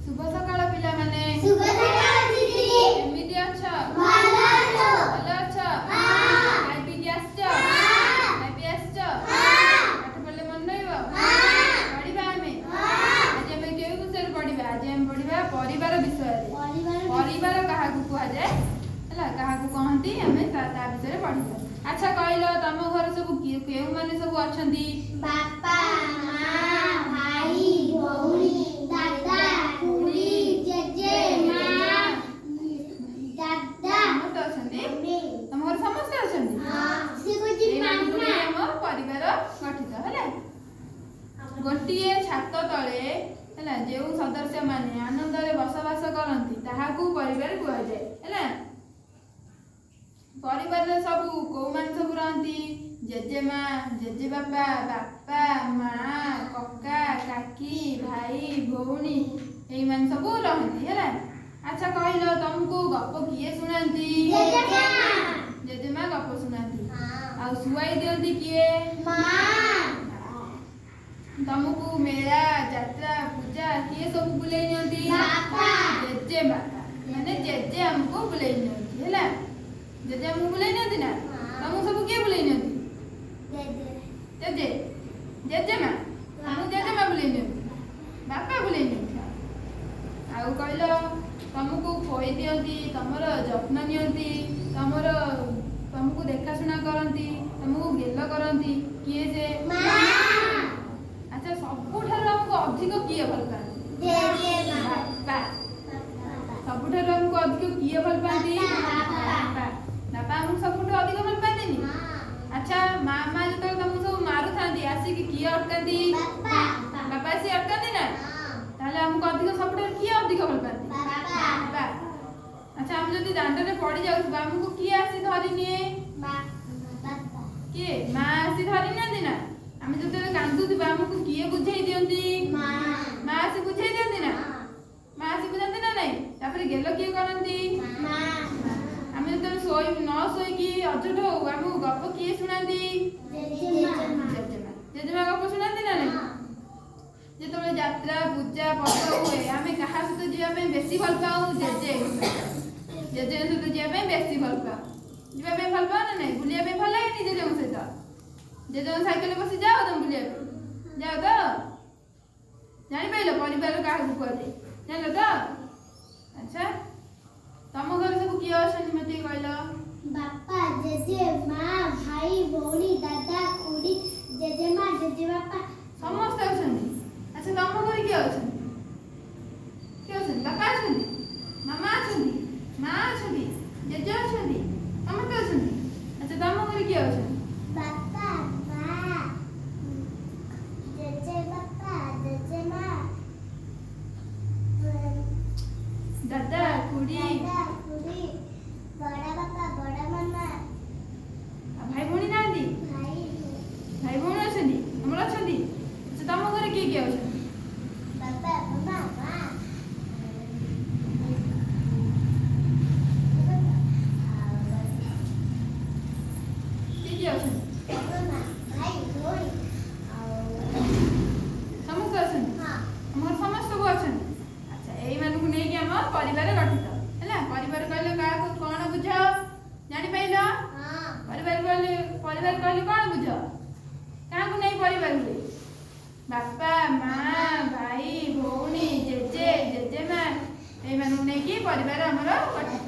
ଶୁଭ ସକାଳ ପିଲାମାନେ। ଶୁଭ ସକାଳ ଦିଦି। କେମିତି ଅଛ? ଭଲ ଅଛୁ। ଭଲ ଅଛ? ହଁ। ଖାଇ ପିଇକି ଆସିଛ? ହଁ। ଖାଇ ପିଇ ଆସିଛ? ହଁ। ପାଠ ପଢିଲେ ମନେ ରହିବ? ହଁ। ପଢିବା ଆମେ। ହଁ। ଆଜି ଆମେ କେଉଁ ବିଷୟରେ ପଢିବା? ଆଜି ଆମେ ପଢିବା ପରିବାର ବିଷୟରେ। ପରିବାର। ପରିବାର କାହାକୁ କୁହାଯାଏ, ହେଲା, କାହାକୁ କହନ୍ତି, ଆମେ ତା ବିଷୟରେ ପଢିବା। ଆଚ୍ଛା କହିଲ, ତମ ଘରେ ସବୁ କିଏ, କେଉଁମାନେ ସବୁ ଅଛନ୍ତି? ବାପା, ମା, ଭାଇ, ଭଉଣୀ, ଦାଦା, ଖୁଡି, ଜେଜେ ମା, ଦାଦା। ସମସ୍ତେ ଅଛନ୍ତି? ତମ ଘରେ ସମସ୍ତେ ଅଛନ୍ତି? ହଁ, ସେ କହୁଛି। ଏଇମାନଙ୍କୁ ମାମା। ନେଇ ଆମ ପରିବାର ଗଠିତ ହେଲା। ଗୋଟିଏ ଛାତ ତଳେ, ହେଲା, ଯେଉଁ ସଦସ୍ୟମାନେ ଆନନ୍ଦରେ ବସବାସ କରନ୍ତି, ତାହାକୁ ପରିବାର କୁହାଯାଏ। ହେଲା, ପରିବାରରେ ସବୁ କୋଉମାନେ ସବୁ ରହନ୍ତି? ଜେଜେମା, ଜେଜେବାପା, ବାପା, ମା, କକା, କାକି, ଭାଇ, ଭଉଣୀ, ଏଇମାନେ ସବୁ ରହନ୍ତି। ହେଲା, ଆଚ୍ଛା କହିଲ, ତମକୁ ଗପ କିଏ ଶୁଣାନ୍ତି? ଜେଜେମା। ଜେଜେମା ଗପ ଶୁଣାନ୍ତି? ହଁ। ଆଉ ଶୁଆଇ ଦିଅନ୍ତି କିଏ? ମା। ତମକୁ ମେଳା, ଯାତ୍ରା, ପୂଜା କିଏ ସବୁ ବୁଲେଇ ନିଅନ୍ତି? ବାପା। ଜେଜେ ବାପା, ମାନେ ଜେଜେ ଆମକୁ ବୁଲେଇ ନିଅନ୍ତି। ହେଲା, ଜେଜେ ଆମକୁ ବୁଲେଇ ନିଅନ୍ତି ନା? ହଁ। ତମକୁ ସବୁ କିଏ ବୁଲେଇ ନିଅନ୍ତି? ଜେଜେ। ଜେଜେ, ଜେଜେମା। ତମକୁ ଜେଜେମା ବୁଲେଇ ନିଅନ୍ତି, ବାପା ବୁଲେଇ ନିଅନ୍ତି। ଆଉ କହିଲ, ତମକୁ ଖୋଇ ଦିଅନ୍ତି, ତମର ଯତ୍ନ ନିଅନ୍ତି, ତମକୁ ଦେଖାଶୁଣା କରନ୍ତି, ତମକୁ ଗେଲ କରନ୍ତି, କିଏ ସେ? ମା। ଆଚ୍ଛା, ସବୁଠାରୁ ଆମକୁ ଅଧିକ କିଏ ଭଲ ପାଆନ୍ତି? ଜେଜେମା। ବାପା। ସବୁଠାରୁ ଆମକୁ ଅଧିକ କିଏ ଭଲ ପାଆନ୍ତି? ବାପା। ବାପା। ବାପା ଆମକୁ ସବୁଠୁ ଅଧିକ ଭଲ ପାଆନ୍ତିନି? ଆଚ୍ଛା, ମା ଯେତେବେଳେ ତମକୁ ସବୁ ମାରୁଥାନ୍ତି, ଆସିକି କିଏ ଅଟକାନ୍ତି? ବାପା। ବାପା ଆସି ଅଟକାନ୍ତି ନା? ତାହେଲେ ଆମକୁ ଅଧିକ, ସବୁଠାରୁ କିଏ ଅଧିକ ଭଲ ପାଆନ୍ତି? ବାପା। ବାପା। ଆଚ୍ଛା, ଆମେ ଯଦି ଦାଣ୍ଡରେ ପଡି ଯାଉଥିବା, ଆମକୁ କିଏ ଆସି ଧରି ନିଏ? କିଏ? ମା ଆସି ଧରି ନିଅନ୍ତି ନା? ଆମେ ଯେତେବେଳେ କାନ୍ଦୁଥିବା, ଆମକୁ କିଏ ବୁଝେଇ ଦିଅନ୍ତି? ମା ଆସି ବୁଝେଇ ଦିଅନ୍ତି ନା? ମା ଆସି ବୁଝାନ୍ତି ନା ନାଇଁ? ତାପରେ ଗେଲ କିଏ କରନ୍ତି? ଆମେ ଯେତେବେଳେ ନ ଶୋଇକି ଅଝଟ ହଉ, ଆମକୁ ଗପ କିଏ ଶୁଣାନ୍ତି? ଜେଜେମା। ଜେଜେମା ଗପ ଶୁଣାନ୍ତି ନା ନାଇଁ? ଯେତେବେଳେ ଯାତ୍ରା, ପୂଜା ପର୍ବ ହୁଏ, ଆମେ କାହା ସହିତ ଯିବା ପାଇଁ ବେଶୀ ଭଲ ପାଉ? ଜେଜେ। ଜେଜେଙ୍କ ସହିତ ଯିବା ପାଇଁ ବେଶୀ ଭଲ ପାଉ। ଯିବା ପାଇଁ ଭଲ ପାଅ ନା ନାଇଁ? ବୁଲିବା ପାଇଁ ଭଲ ଲାଗେନି ଜେଜେଙ୍କ ସହିତ? ଜେଜେଙ୍କ ସାଇକେଲରେ ବସି ଯାଅ ତମେ ବୁଲିବା ପାଇଁ? ଯାଅ ତ? ଜାଣିପାରିଲ ପରିବାର କାହାକୁ କୁହାଯାଏ? ଜାଣିଲ ତ? ଆଚ୍ଛା, ତମ ଘରେ ସବୁ କିଏ ଅଛନ୍ତି, ମତେ ଟିକେ କହିଲ। ବାପା, ଜେଜେ ମା, ଭାଇ, ଭଉଣୀ, ଦାଦା, ଖୁଡି, ଜେଜେମା, ଜେଜେବାପା। ସମସ୍ତେ ଅଛନ୍ତି। ଆଚ୍ଛା, ତମ ଘରେ କିଏ ଅଛନ୍ତି? କିଏ ଅଛନ୍ତି? ବାପା ଅଛନ୍ତି, ମାମା ଅଛନ୍ତି, ମା ଅଛନ୍ତି, ଜେଜେ ଅଛନ୍ତି, ସମସ୍ତେ ଅଛନ୍ତି। ଆଚ୍ଛା, ତମ ଘରେ କିଏ ଅଛନ୍ତି? ବାପା, ମା, ଜେଜେ ବାପା, ଜେଜେମା, ଦାଦା, ଖୁଡି। ଦାଦା, ଖୁଡି, ବଡ଼ ବାପା, ବଡ଼ ମାମା। ଆଉ ଭାଇ ଭଉଣୀ ନାହାନ୍ତି? ଭାଇ। ଭାଇ ଭଉଣୀ ଅଛନ୍ତି? ତମର ଅଛନ୍ତି? ଆଚ୍ଛା, ତମ ଘରେ କିଏ କିଏ ଅଛନ୍ତି? ବାପା, ମାମା, ମା। କିଏ କିଏ ଅଛନ୍ତି? ବାପା, ମା, ଭାଇ, ଭଉଣୀ ଆଉ ସମସ୍ତେ ଅଛନ୍ତି? ହଁ। ଆମ ଘରେ ସମସ୍ତେ ସବୁ ଅଛନ୍ତି। ଆଚ୍ଛା, ଏଇମାନଙ୍କୁ ନେଇକି ଆମ ପରିବାର ଗଠିତ ହେଲା। ପରିବାର କହିଲେ କାହାକୁ କଣ ବୁଝ, ଜାଣିପାରିଲ? ହଁ। ପରିବାର କହିଲେ କଣ ବୁଝ? କାହାକୁ ନେଇ ପରିବାର ହୁଏ? ବାପା, ମା, ଭାଇ, ଭଉଣୀ, ଜେଜେ, ଜେଜେମା, ଏଇମାନଙ୍କୁ ନେଇକି ପରିବାର ଆମର ଗଠିତ।